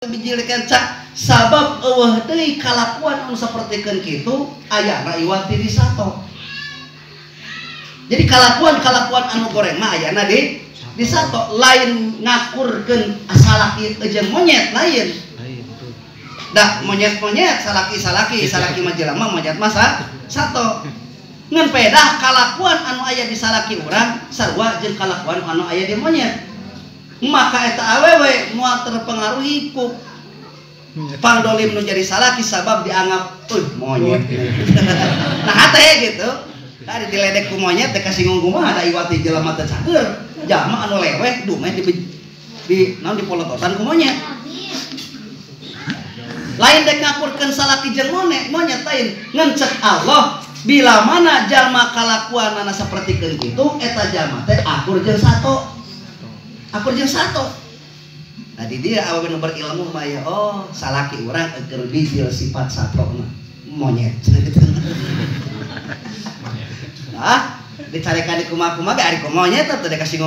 Bijil kenca sabab eueuh deui kalakuan anu sapertikeun kitu ayana iwat di sato. Jadi kalakuan-kalakuan anu goreng mah ayana di sato, lain ngakurkeun salaki jeung monyet lain. Da monyet-monyet salaki-salaki, salaki mah jelema monyet mah sato. Ngan pedah kalakuan anu aya di salaki urang sarua jeung kalakuan anu aya di monyet. Maka eta awewe moal terpengaruhi ku pangdolim nu jadi salaki sabab dianggap monyet. Nah hate gitu. Tadi diledek ku monyet teh kasinggung kumaha da iwat di jelema teh cager. Jalma anu leweh dumeh di naon dipolototan ku monyet. Lain dek ngakurkeun salaki jeung monyet lain ngan cek Allah bila mana jalma kalakuanana sapertikeun kitu eta jalma teh akur jeung sato. Akur jeung sato. Nah di dia awewe nu berilmu mah ya oh salaki urang keur bijil sifat sato mah monyet. Nah, dicarekan di kumaha-kumaha ge ari ku monyet teh kasih.